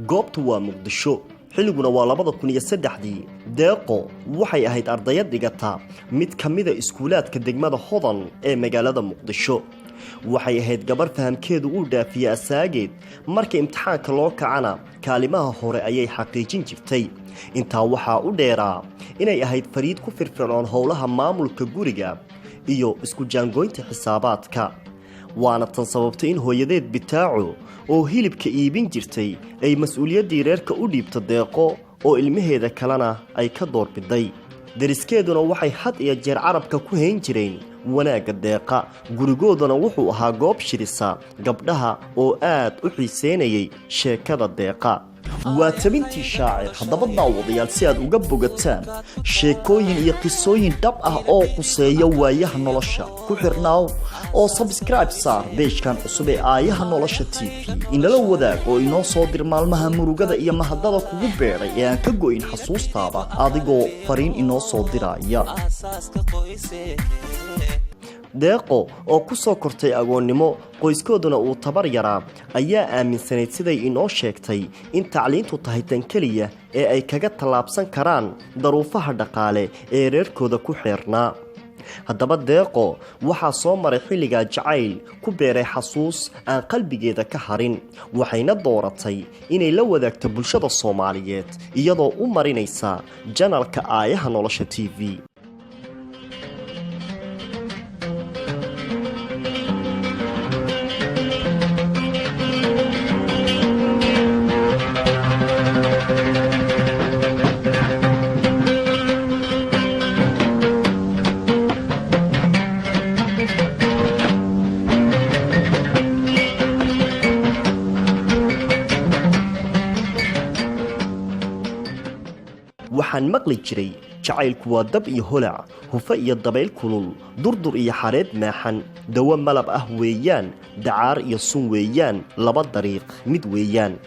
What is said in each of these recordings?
Goobtu waa Muqdisho, xilliguna waa 2003-dii. Deeqo waxay ahayd ardayad dhigata mid ka mida iskuulaadka degmada Hodan ee magaalada Muqdisho. Waxay ahayd gabar fahamkeedu uu dhaafiyey asaageed. Marka imtixaanka loo kacana, kaalimaha hore ayay xaqiijin jirtay. Intaa waxaa u dheeraa inay ahayd fariid ku firfircoon howlaha maamulka guriga iyo isku jaangoynta xisaabaadka. Waana tan sababtay in hooyadeed Bitaaco oo hilibka iibin jirtay ay mas-uuliyaddii reerka u dhiibto Deeqo, oo ilmaheeda kalena ay ka doorbiday. Deriskeeduna waxay had iyo jeer carabka ku hayn jireen wanaagga Deeqa. Gurigooduna wuxuu ahaa goob shirisa gabdhaha oo aad u xiiseynayay sheekada Deeqa. Waa tabintii Shaacir. Haddaba daawadayaal, si aad uga bogataan sheekooyin iyo qisooyin dhab ah oo quseeya waayaha nolosha, ku xirnaaw oo subscribe saar page-kan cusub ee Aayaha Nolosha TV. Inala wadaag oo inoo soo dir maalmaha murugada iyo mahadada kugu beeray ee aan ka go'in xasuustaada, adigoo fariin inoo soo diraya. Deeqo oo ku soo kortay agoonnimo, qoyskooduna uu tabar yaraa, ayaa aaminsanayd, siday inoo sheegtay, in tacliintu tahay tan keliya ee ay kaga tallaabsan karaan daruufaha dhaqaale ee reerkooda ku xeernaa. Haddaba Deeqo waxaa soo maray xilligaa jacayl ku beeray xasuus aan qalbigeeda ka harin, waxayna dooratay inay la wadaagto bulshada Soomaaliyeed iyadoo u marinaysa channel-ka Aayaha Nolosha TV. Waxaan maqli jiray jacaylku waa dab iyo holac, hufe iyo dabayl kulul, durdur iyo xareed maaxan, dawo malab ah weeyaan, dacaar iyo sun weeyaan, laba dariiq mid weeyaan.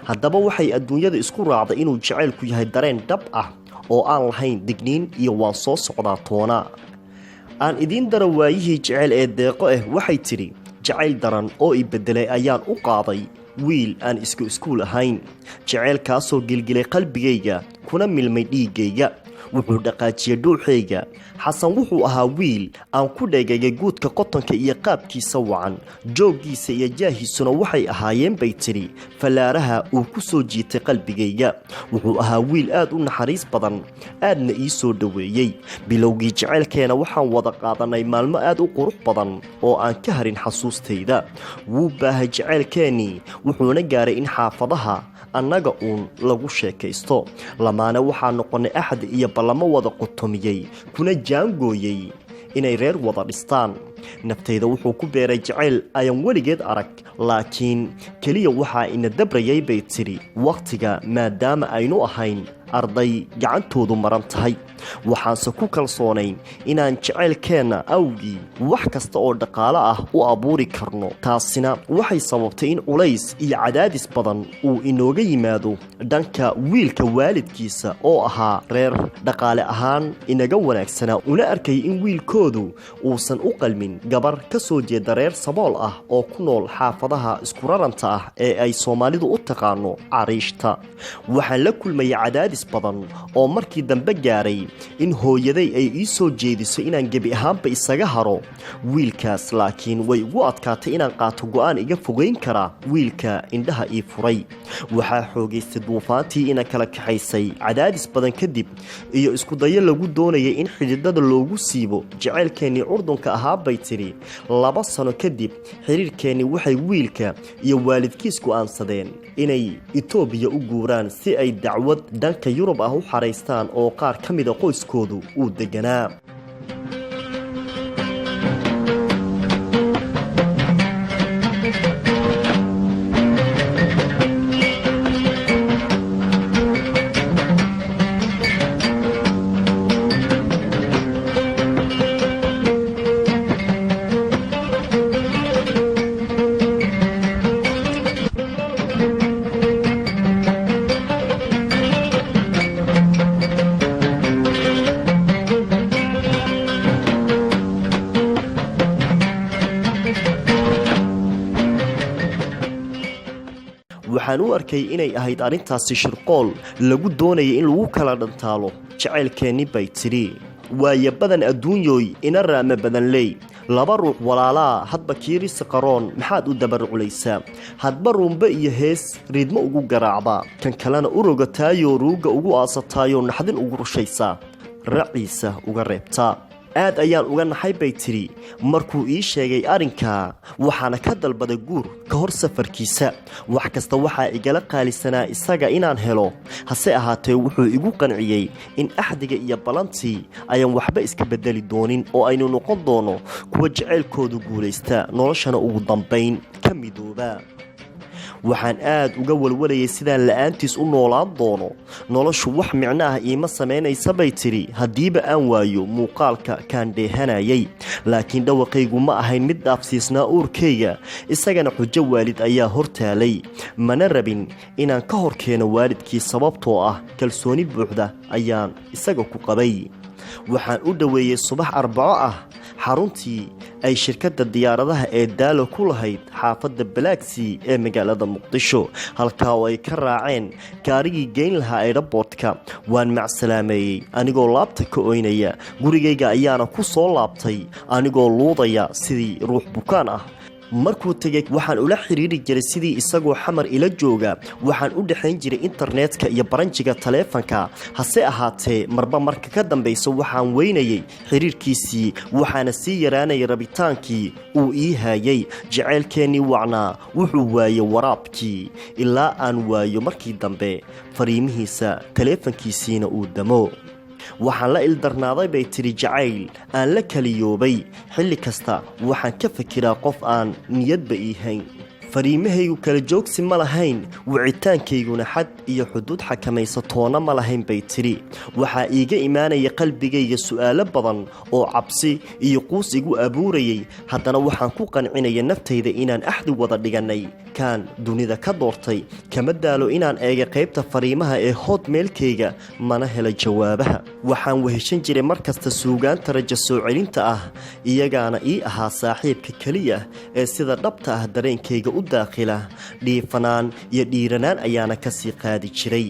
Haddaba waxay adduunyada isku raacday inuu jacaylku yahay dareen dhab ah oo aan lahayn digniin iyo waan soo socdaa toona. Aan idiin daro waayihii jeceyl ee Deeqo ah. Waxay tidhi: "Jacayl daran oo i beddelay ayaan u qaaday wiil aan isku iskuul ahayn, jaceylkaasoo gilgilay qalbigayga kuna milmay dhiiggayga, wuxuu dhaqaajiyey dhuuxayga. Xasan wuxuu ahaa wiil aan ku dheegagay guudka qotonka iyo qaabkiisa wacan, jooggiisa iyo jaahiisuna waxay ahaayeen," bay tidhi, "fallaaraha uu ku soo jiitay qalbigayga. Wuxuu ahaa wiil aad u naxariis badan, aadna ii soo dhoweeyey. Bilowgii jaceylkeena waxaan wada qaadanay maalmo aad u qurux badan oo aan ka harin xasuustayda. Wuu baahay jaceylkeennii, wuxuuna gaaray in xaafadaha annaga uun lagu sheekaysto. Lamaane waxaa noqonnay axad iyo ballamo wada qotomiyey, kuna jaangooyey inay reer wada dhistaan. Naftayda wuxuu ku beeray jacayl ayaan weligeed arag, laakiin keliya waxaa ina dabrayay," bay tidhi, "wakhtiga, maadaama aynu ahayn arday gacantoodu maran tahay. Waxaanse ku kalsoonayn inaan jacaylkeenna awgii wax kasta oo dhaqaale ah u abuuri karno. Taasina waxay sababtay in culays iyo cadaadis badan uu inooga yimaado dhanka wiilka waalidkiisa, oo ahaa reer dhaqaale ahaan inaga wanaagsanaa, una arkayay in wiilkoodu uusan u qalmin gabar ka soo jeeda reer sabool ah oo ku nool xaafadaha iskuraranta ah ee ay Soomaalidu u taqaano cariishta. Waxaan la kulmayay cadaadis badan oo markii dambe gaaray in hooyaday ay ii soo jeediso inaan gebi ahaanba isaga haro wiilkaas, laakiin way igu adkaatay inaan qaato go'aan iga fogeyn kara wiilka indhaha ii furay. Waxaa xoogaystay duufaantii ina kala kaxaysay. Cadaadis badan kadib iyo iskudayo lagu doonayay in xididada loogu siibo jacaylkeennii curdunka ahaa," bay tidhi, "2 sano kadib xiriirkeennii waxay wiilka iyo waalidkiis go'aansadeen inay Itoobiya u guuraan si ay dacwad dhanka Yurub ah u xaraystaan oo qaar ka mida qoyskoodu uu deganaa." Waxaan u arkay inay ahayd arrintaasi shirqool lagu doonayay in lagu kala dhantaalo jacaylkeenni, bay tidhi. Waaye badan adduunyooy, ina raama badan leey. Laba ruux walaalaa hadba kii risiqaroon maxaad u dabarculaysaa? Hadba ruumbe iyo hees riidmo ugu garaacdaa, kan kalena u rogataayoo ruugga ugu aasataayoo naxdin ugu rushaysaa, raciisa uga reebtaa. Aad ayaan uga naxay, bay tidhi, markuu ii sheegay arrinkaa, waxaana ka dalbaday guur ka hor safarkiisa. Wax kasta waxaa igala qaalisanaa isaga inaan helo. Hase ahaatee, wuxuu igu qanciyey in axdiga iyo ballantii ayaan waxba iska bedeli doonin oo aynu noqon doono kuwa jaceylkoodu guulaysta, noloshana ugu dambayn ka midooba. Waxaan aad uga walwalayay sidaan la'aantiis u noolaan doono. Noloshu wax micno ah iima samaynaysa, bay tidhi, haddiiba aan waayo muuqaalka kaan dheehanayay. Laakiin dhawaqaygu ma ahayn mid dhaafsiisnaa uurkayga, isagana xujo waalid ayaa hortaalay. Mana rabin inaan ka hor keeno waalidkii, sababtoo ah kalsooni buuxda ayaan isaga ku qabay. Waxaan u dhoweeyey subax Arbaco ah xaruntii ay shirkadda diyaaradaha ee Daalo ku lahayd xaafadda Balaagsii ee magaalada Muqdisho, halkaa oo ay ka raaceen gaarigii geyn lahaa airportka. Waan macsalaameeyey anigoo laabta ka oynaya. Gurigayga ayaana ku soo laabtay anigoo luudaya sidii ruux bukaan ah. Markuu tegay, waxaan ula xiriiri jiray sidii isagoo Xamar ila jooga. Waxaan u dhexayn jiray internetka iyo baranjiga taleefanka. Hase ahaatee, marba marka ka dambaysa waxaan weynayay xiriirkiisii, waxaana sii yaraanayay rabitaankii uu ii haayay. Jaceylkeennii wacnaa wuxuu waayey waraabkii, ilaa aan waayo markii dambe fariimihiisa, taleefankiisiina uu damo. Waxaan la ildarnaaday, bay tidhi, jacayl aan la kaliyoobay. Xilli kasta waxaan ka fikiraa qof aan niyadba ii hayn. Fariimahaygu kala joogsi ma lahayn, wicitaankayguna xad iyo xuduud xakamaysa toona ma lahayn, bay tidhi. Waxaa iiga imaanaya qalbigayga su'aalo badan oo cabsi iyo quus igu abuurayay. Haddana waxaan ku qancinaya naftayda inaan axdi wada dhigannay kaan dunida ka doortay. Kama daalo inaan eega qaybta fariimaha ee Hotmailkayga, mana hela jawaabaha. Waxaan weheshan jiray mar kasta suugaanta rajo soo celinta ah, iyagaana ii ahaa saaxiibka keliya ee sida dhabta ah dareenkayga u daakhila. Dhiifanaan iyo dhiiranaan ayaana ka sii qaadi jiray.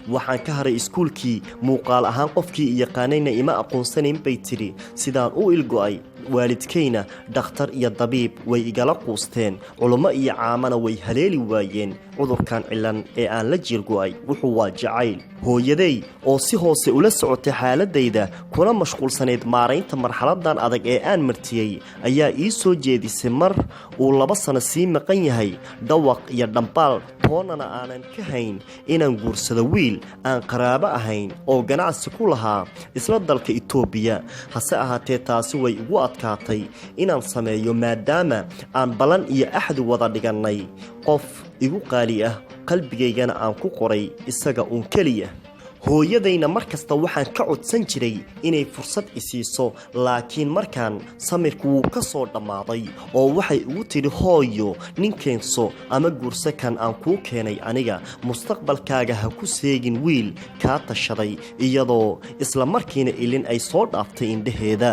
Waxaan ka haray iskuulkii. Muuqaal ahaan qofkii i yaqaanayna ima aqoonsanayn, bay tidhi, sidaan u ilgo'ay. Waalidkayna dhakhtar iyo dabiib way igala quusteen, culummo iyo caamana way haleeli waayeen cudurkan cilan ee aan la jiirgo'ay. Wuxuu waa jacayl. Hooyaday oo si hoose ula socotay xaaladayda, kuna mashquulsanayd maaraynta marxaladan adag ee aan martiyey, ayaa ii soo jeedisay mar uu 2 sano sii maqan yahay, dhawaq iyo dhambaal toonana aanan ka hayn, inaan guursado wiil aan qaraabo ahayn oo ganacsi ku lahaa isla dalka Itoobiya. Hase ahaatee, taasi way igu adkaatay inaan sameeyo, maadaama aan ballan iyo axdi wada dhigannay qof igu qaali ah, qalbigaygana aan ku qoray isaga uun keliya. Hooyadayna mar kasta waxaan ka codsan jiray inay fursad isiiso, laakiin markaan samirku wuu ka soo dhammaaday oo waxay ugu tidhi, "Hooyo, nin keenso ama guurso kan aan kuu keenay aniga. Mustaqbalkaaga ha ku seegin wiil kaa tashaday," iyadoo isla markiina ilin ay soo dhaaftay indhaheeda.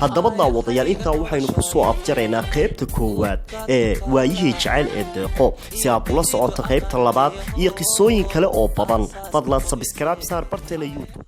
Haddaba daawadayaal, intaa waxaynu ku soo afjaraynaa qaybta koowaad ee Waayihii Jacayl ee Deeqo. Si aad ula socoto qaybta labaad iyo qisooyin kale oo badan, fadlan subscribe saar barteena YouTube.